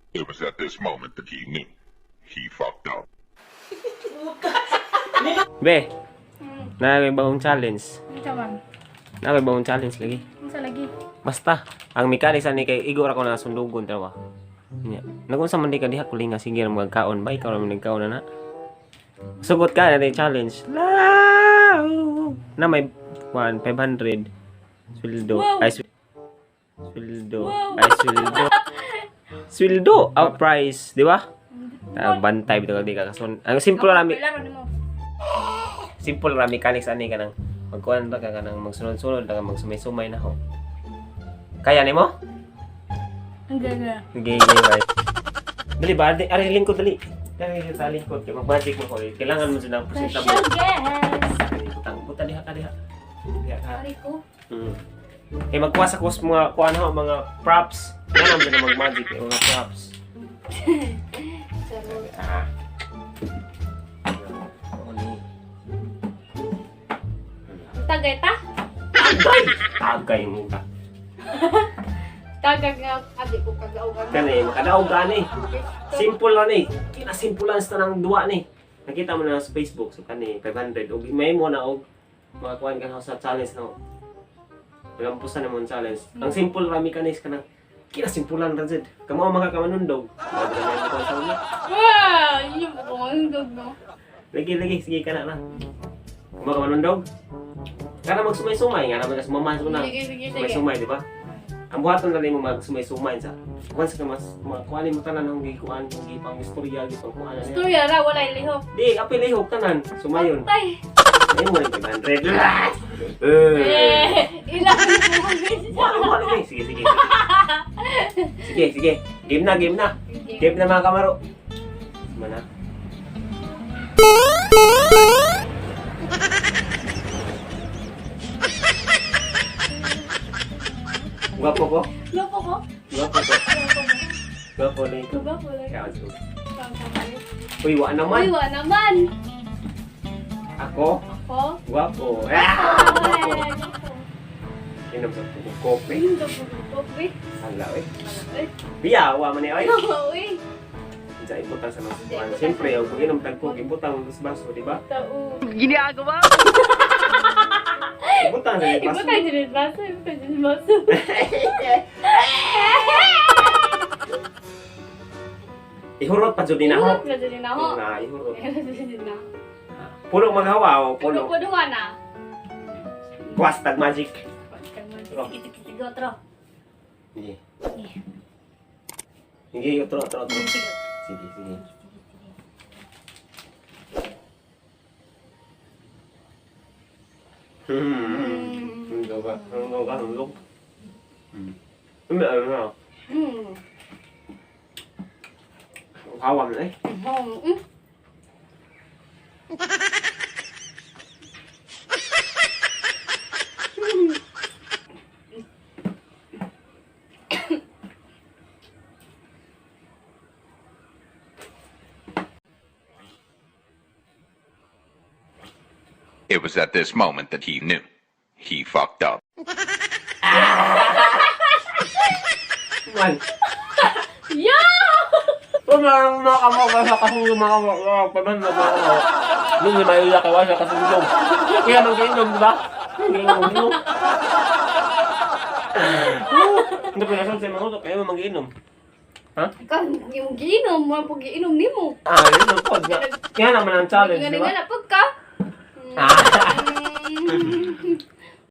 It was at this moment that he knew. He fucked up. Be, na may bagong challenge. Unsa man? Na may bagong challenge lagi. Unsa lagi? Basta, ang mechanics ani kay igo ra ko na sundugon trawa. Nya. Nagunsa man di ka diha kulinga sige ra magkaon ba ikaw ra man nagkaon na na. Sugot ka na challenge. La na may 1 500 sweldo. Wow. Ay sweldo. Wow. Ay sweldo. Sweldo out price, di ba? Ah, bantay bitaw di ka kasun. Ang simple ra mi Wala nimo. Simple ra mechanics ani kanang magkuan ra ka kanang magsunod-sunod ra ka magsumay-sumay na ho. Kaya nimo? Ang gaga. Sige, sige, bye. Dali ba? Ari, ari lingkod, dali. Dali sa lingkod. Kaya mag-magic mo ko. Eh. Kailangan mo sila ang Special presentable. guest. Butang, buta diha ka diha. Diha ka. Ari ko. Eh, magkuha sa kus mga, kuha na ho, mga props. Yan ang sila mag-magic, eh, mga props. Charot. Ah. Oo, ni. Tagay ta? Tagay! Tagay mo ka. Tagay nga adi ko kagaw. Kani, makadaog ka ni. Simple lang ni. Kinasimpulan sa tanang duwa ni. Nakita mo na sa Facebook, so kani 500 og may mo na og makakuan ka na sa challenge no. Malampusan na mo ang challenge. Ang simple ra mechanics kanang kinasimpulan ra jud. Kamo ang mga kamanundog. Mao na mo ko sa una. Wow, yun ko manundog no. Lagi lagi sige kana na. Kamo ka manundog. Kana magsumay-sumay nga naman ka sumama sa una. Sige, sige, sige. Sumay-sumay, di ba? Ang buhaton na mo magsumay-sumay sa. Once ka mas makuan mo tanan ang gikuan, ang gipang istorya, gipang kuan na niya. Istorya ra wala lihok. Di, apil lihok tanan. Sumayon. Patay. Ay mo rin 500. Eh, Eh. ilang Wala, wala, wala. Sige, sige. Sige, sige. Game na, game na. Game na mga kamaro. Mana? Gwapo ko? Gwapo ko? Gwapo ko. Gwapo na ito. Gwapo lang. Kaya, uy, wa naman. Uy, wa naman. Ako? Ako? Gwapo. Ah! Gwapo. Ay, gwapo. Inom sa kope. Inom sa kope. Hala, eh. Ay. Biya, wa man eh, oy. Uy. Diyan ibutang sa mga kuan. Siyempre, kung inom tag coke, ibutang sa baso, di ba? Tao. Ginagawa Ibutang sa baso. Ibutang sa baso, ibutang sa baso. Ihurot pa jud na ho. Ihurot pa jud na ho. Na, ihurot. Ihurot pa jud na. Puno magawa o puno. Puno puno na. Buwas tag magic. Sige, sige, sige, otro. Sige. Sige, otro, otro, otro. Sige, sige. Ano ka? Ano ka? Ano ka? Ano ano? Hawam na eh. It was at this moment that he knew. He fucked up. Man. Yeah! Mga kamo ba sa kasulong mga kamo paman na mga kamo. Nung may ila ka sa kasulong. Kaya man kayo di ba? Hindi mo inom. Hindi pa nasan sa mga utok, kaya mo magiinom. Ha? Ikaw, hindi mo giinom, mo pag giinom nimo. Ah, yun ang pod nga. Kaya naman ang challenge, di ba? Nga na pagka. Ah.